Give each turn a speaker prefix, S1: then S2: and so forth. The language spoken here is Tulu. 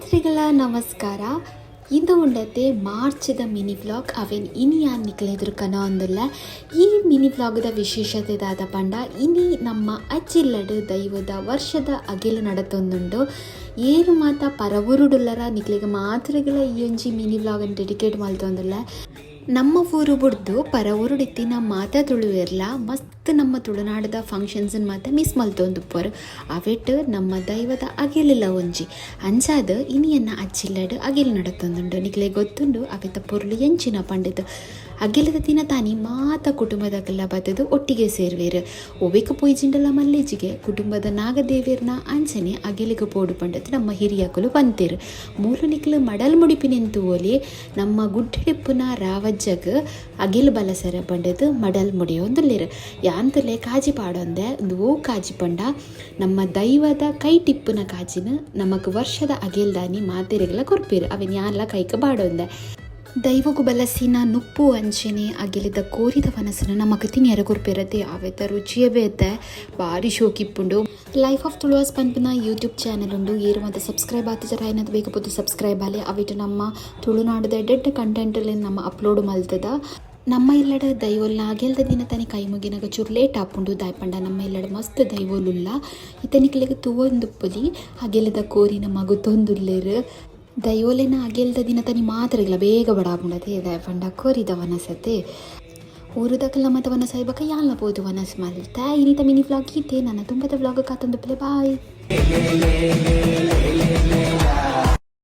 S1: ಮಾತ್ರೆಗಳ ನಮಸ್ಕಾರ. ಇಂದು ಉಂಡತೆ ಮಾರ್ಚ್ದ ಮಿನಿ ವ್ಲಾಗ್. ಅವೇನ್ ಇನಿ ಯಾನ್ ನಿಕ್ಲೆದುರು ಕನೊಂದುಲ್ಲ. ಈ ಮಿನಿ ವ್ಲಾಗ್ದ ವಿಶೇಷತೆ ದಾದ ಪಂಡ, ಇನಿ ನಮ್ಮ ಅಜ್ಜಿಲ್ಲಡ್ ದೈವದ ವರ್ಷದ ಅಗೆಲು ನಡತೊಂದುಂಡು. ಏರು ಮಾತ ಪರವೂರುಡುಲ್ಲರ, ನಿಕ್ಲೆಗ್ ಮಾತ್ರೆಗಳ ಈ ಒಂಜಿ ಮಿನಿ ವ್ಲಾಗ್ ಡೆಡಿಕೇಟ್ ಮಲ್ತೊಂದುಲ್ಲ. ನಮ್ಮ ಊರು ಬುಡ್ದು ಪರ ಊರುಡಿತ್ತಿನ ಮಾತ ತುಳುವೆರ್ಲ ಮಸ್ತ್ ನಮ್ಮ ತುಳುನಾಡದ ಫಂಕ್ಷನ್ಸ್ ಮಾತ ಮಿಸ್ ಮಲ್ತೊಂದುಪ್ಪರು. ಅವೆಟ್ ನಮ್ಮ ದೈವದ ಅಗೆಲಿಲ್ಲ ಒಂಜಿ. ಅಂಚಾದ್ ಇನಿ ಎನ್ನ ಅಜ್ಜಿಲ್ಲಡ್ ಅಗೆಲ್ ನಡತೊಂದುಂಡು. ನಿಕ್ಲೆ ಗೊತ್ತುಂಡು ಅವೆತ ಪೊರ್ಲು ಎಂಚಿನ ಪಂಡುದು. ಅಗೆಲದ ದಿನ ತಾನಿ ಮಾತ ಕುಟುಂಬದಕಲ್ಲ ಬತ್ತದು ಒಟ್ಟಿಗೆ ಸೇರ್ವೇರು. ಒವೆಕ್ ಪೋಯಿಜಿಂಡಲ ಮಲ್ಲೇಜಿಗೆ, ಕುಟುಂಬದ ನಾಗದೇವೆರ್ನ ಅಂಚನೆ ಅಗೆಲಿಗೆ ಪೋಡು ಪಂಡದು ನಮ್ಮ ಹಿರಿಯಕುಲು ಪಂತೆರು. ಮೂಲು ನಿಕ್ಲು ಮಡಲ್ ಮುಡಿಪಿನೆನ್ ತೂವೊಲಿ. ನಮ್ಮ ಗುಡ್ಡೆಡಿಪ್ಪುನ ರಾವಜ್ಜಗ್ ಅಗೆಲ್ ಬಲಸರ ಪಂಡದು ಮಡಲ್ ಮುಡಿಯೊಂದುಲ್ಲೆರ್. ಯಾಂತಲೆ ಕಾಜಿ ಪಾಡೊಂದೆ. ಉಂದು ಓ ಕಾಜಿ ಪಂಡ, ನಮ್ಮ ದೈವದ ಕೈಟಿಪ್ಪುನ ಕಾಜಿನ ನಮಕ್ ವರ್ಷದ ಅಗೆಲ್ದಾನಿ ಮಾತೆರೆಗ್ಲ ಕೊರ್ಪೆರ್. ಅವೆನ್ ಯಾನ್ಲ ಕೈಕ್ ಪಾಡೊಂದೆ. ದೈವಗು ಬಲಸಿನ ನುಪ್ಪು ಅಂಚೆನೆ ಅಗೆಲಿದ ಕೋರಿದ ವನಸನ ನಮಕ್ ತಿನಿಯರ ಕೊರ್ಪೆರತೆ. ಅವೆತ ರುಚಿಯೇ ಬೇತೆ, ಬಾರಿ ಶೋಕಿಪ್ಪುಂಡು. ಲೈಫ್ ಆಫ್ ತುಳುವಾಸ್ ಪನ್ಪಿನ ಯೂಟ್ಯೂಬ್ ಚಾನಲ್ ಉಂಡು. ಏರು ಮಾತ ಸಬ್ಸ್ಕ್ರೈಬ್ ಆತಿಜರ, ಆಯ್ನದ ಬೇಗ ಪೋದು ಸಬ್ಸ್ಕ್ರೈಬ್ ಆಲೆ. ಅವಿಟ್ ನಮ್ಮ ತುಳುನಾಡದ ಎಡ್ಡೆಡ್ಡೆ ಕಂಟೆಂಟ್ ನಮ್ಮ ಅಪ್ಲೋಡ್ ಮಲ್ತದ. ನಮ್ಮ ಇಲ್ಲಡ ದೈವೊಲ್ನ ಅಗೆಲ್ದ ದಿನ ತನಿ ಕೈ ಮುಗಿನಾಗ ಚೂರು ಲೇಟ್ ಆಪುಂಡು. ದಾಯೆ ಪಂಡ ನಮ್ಮ ಇಲ್ಲಡ ಮಸ್ತ್ ದೈವೊಲುಲ್ಲ. ಇತ್ತೆ ತೂವೊಂದುಪ್ಪೊಲಿ, ಅಗೆಲದ ಕೋರಿನ ಮಗುತೊಂದುಲ್ಲೆರ್. ದೈವೊಲೆನ ಅಗೆಲ್ದ ದಿನ ತನಿ ಮಾತ್ರ ಬೇಗ ಬಡಾಪುಂಡತೆ. ದಾಯೆ ಪಂಡ ಕೋರಿದ ವನಸತೆ. ಊರುದಕಲ್ನ ಮಾತ ವನಸ ಆಯ್ಬೊಕ ಯಾನ್ಲ ಪೋದು ವನಸ್ ಮಲ್ತೆ. ಇನಿತ ಮಿನಿ ವ್ಲಾಗ್ ಈತೆ. ನನ್ನ ದುಂಬದ ವ್ಲಾಗ್ ಕಾತೊಂದುಪ್ಪುಲೆ. ಬಾಯ್.